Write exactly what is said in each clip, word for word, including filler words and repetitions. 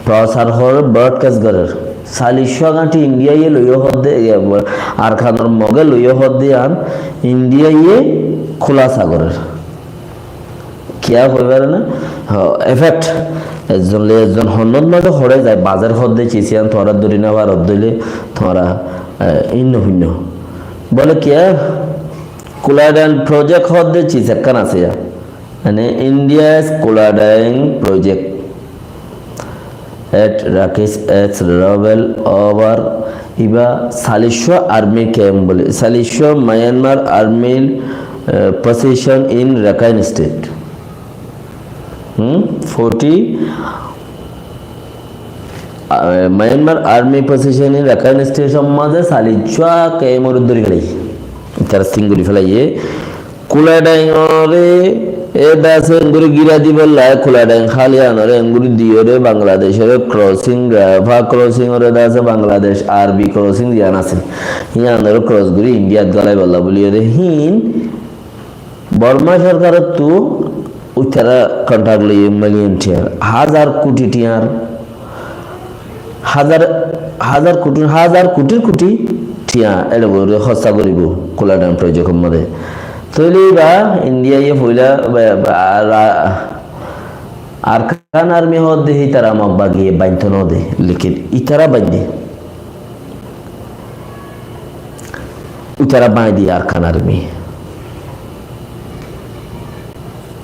prosar hoór, broadcast gorér. Saliccúa gáñthi Indiaye loiyó hoódde, iye, Arkanor Moge loiyó hoódde yián Indiaye kúlasa gorér. Kiyá hoibar na? Ho, effect. Ezzon loi ezzon honnót mazé hoçé zai, bazar hoódde cis yián tuáñra dóri no faroddé óile tuáñra, eh, inno fuinno. Bóle kiyá? Kuladan project hoódde cis ekkán asé ya. Mane India's Kuladan project at Rakhine as rebel over, ibá Saliccúa army camp bóle, Saliccúa Myanmar army, eh, position in Rakhine State. Hmm? Forty, eh, Myanmar army position in Rakhine State mazé Saliccúa camp ore dóri félaiye. Tará sin gorí félaiye. Kuladan ore e dase engori gira dibolla, Kuladan hál yián ore engori diyore Bangladesh ore crossing, Rafah crossing ore dase Bangladesh R B crossing yián asé. Yián ore cross gorí Indiat gólaibolla bóliyore hín Borma sorkarottú uitará contract loiye million tiañr, házar kuthi tiañr, házar, házar kuthi, házar kuthir kuthi tiañ eçe bóle hóssa goríbo Kuladan project or mazé. Tóile ibá Indiaye foila, ba, ba, ra-, Arkan army hoódde hítara Mog bagiye bainto no de, lekin ítara bainde. Ítara bañdi Arkan army.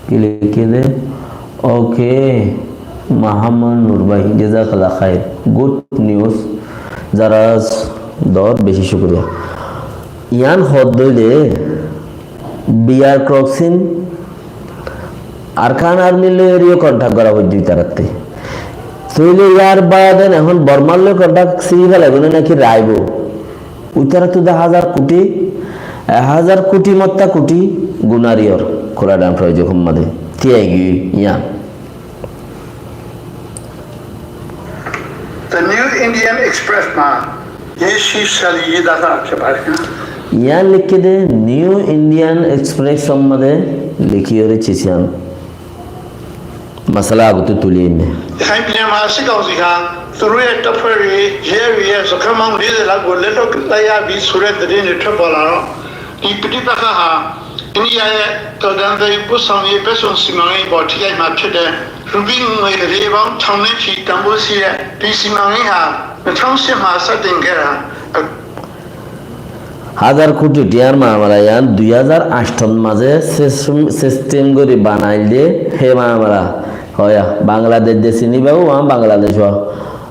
Ki lekíye de? Ok, Muhammad Nur bhai, jazakallah khair. Good news. Zara dor, beci cukuriya. Yián hoódde óile, B R Crocks in Arkan army loi eriyo contract gora foijjé ítarattú. Tóile yar baade ehón Bormar loi contract siri félaibo né naki raibo? Uitarattú de házar kuthi, e, házar kuthi motta kuthi gunariyor Kuladan project or mazé. Tiyai giyói yián. The New Indian Express ma, ye shi shali ye dasa ke bare. Yián lekíye de New Indian Express or mazé lekíyore cis yián. Masala agottú tuli ainné. ရခိုင်ပြည်နယ်မှာ စစ်ကောင်စီဟာ သူတို့ရဲ့တပ်ဖွဲ့တွေ၊ ရဲတွေရဲ့ စခန်းပေါင်း လေးဆယ်လောက်ကို လက်လွှတ်လိုက်ရပြီဆိုတဲ့ သတင်းတွေ ထွက်ပေါ်လာတော့ ဒီပဋိပက္ခဟာ အိန္ဒိယရဲ့ တော်တန်သယ်ယူပို့ဆောင်ရေး ဘက်စုံစီမံကိန်းအပေါ် ထိခိုက်မှာဖြစ်တယ်။ ရူဘီငွေအလေးပေါင်း ထောင်နဲ့ချီ တန်ဖိုးရှိတဲ့ ဒီစီမံကိန်းဟာ နှစ်ထောင်ရှစ်မှာ စတင်ခဲ့တာ Házar kuthi tiyar mamela yián dui házar añcthot mazé sistem, sistem gorí banail de, hé mamela. Hoya, Bangladec de sini babo, uán Bangladec uá.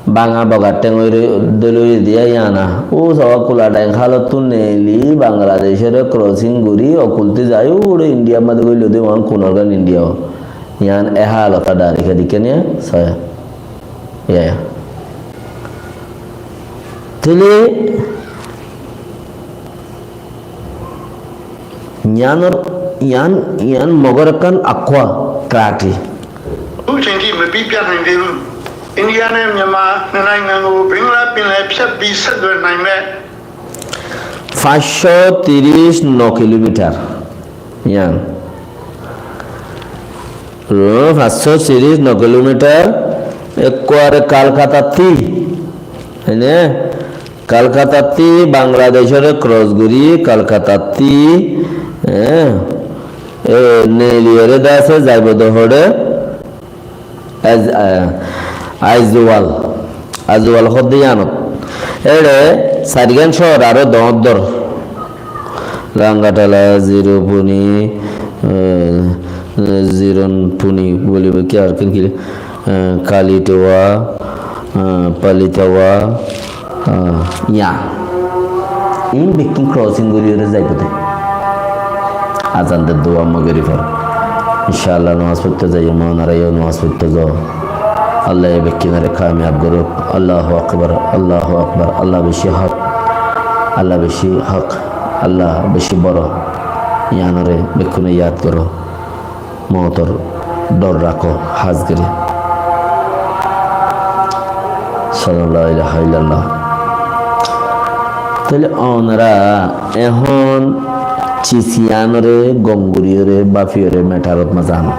Banga bogar theng ore dóri diya yián. Ó saba Kuladan hálottú neli Bangladec ore crossing gorí, okulti zai, ure India mazé goillo de, uán kunor gan India ó. Yián e hálot ar dhári ke dikke niya, soya. Iya, iya. Tóile yiánor, yián, yián Mogor ekkán akwa karate. အခုချိန်ထိ မပြီးပြတ်နိုင်သေးဘူး။ အိန္ဒိယနဲ့ မြန်မာ နှစ်နိုင်ငံကို ဘင်္ဂလားပင်လယ်ဖြတ်ပြီး ဆက်သွယ်နိုင်မဲ့ Fañsshó tiríc no kilometer. Yián. Ru, fañsshó tiríc no kilometer, ekkuare Kalkatattí, ene, Kalkatattí Bangladecóre cross gorí, Kalkatattí, e, e, neliyore de asé, zaibo de hoçé, Aiz-, a, Aizawl, Aizawl hoódde yiánot. Eçe sairgán cóor aró doóñr dór. Rangatala, Zirupuni, eh, Zironpuni bólibo ki ar ki, eh, Kalitewa, eh, Palitewa, Ah, yián. Iín bekkín crossing gorí ore zaibo de. Azan der dua Mogorifor. Incállah, nomaz foitto zaiyo, onora yó nomaz foitto zo. Allah ye bekkúnore kamiyab gorouk. Allahu Akbar, Allahu Akbar. Allah beci hók. Allah beci hók. Allah beci boro. Yiánore bekkúne yad goro. Moutor dhor rakó, hás gorí. Ashhadu an la ilaha illallah. Tóile onora ehón cis yiánore gom goríyore, báfiyore, metarot mazé ano.